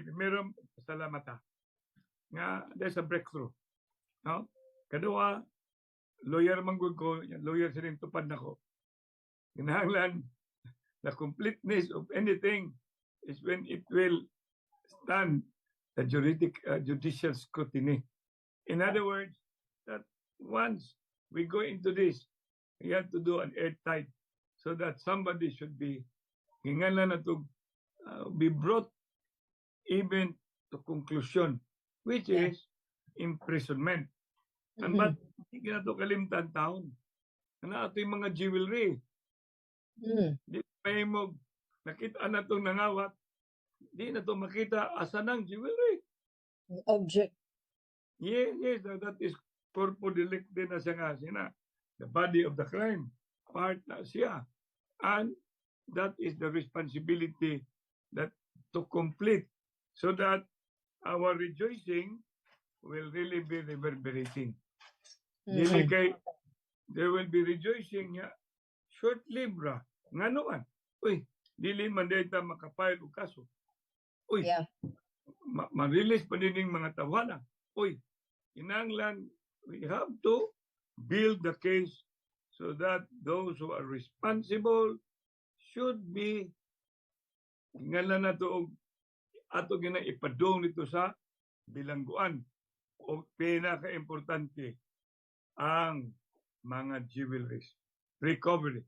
Primero, salamat ha nga there's a breakthrough. No? Kaduha, lawyer man gud ko, lawyer sining tupad nako. Kinahanglan the completeness of anything is when it will stand the judicial scrutiny. In other words, that once we go into this, we have to do an airtight so that somebody should be hingalan na to be brought even to conclusion, which is imprisonment. And but di na to kalimtan taon. Ana ato yung mga jewelry. Di mahimog nakita na itong nangawat, di na to makita asa ng jewelry. Object. Yes, that is corpo delicti na siya nga sina. The body of the crime. Part na siya. And that is the responsibility that to complete so that our rejoicing will really be reverberating. Dili kay there will be rejoicing nga short-lived ra. Ngano man? Uy, dili man diay ta maka-file og kaso. Uy, ma-release pa din mga tawhana. Uy, kinahanglan we have to build the case so that those who are responsible should be ngalan na to og ato gina ipadung nito sa bilangguan o pinaka-importante ang mga jewelries recovery.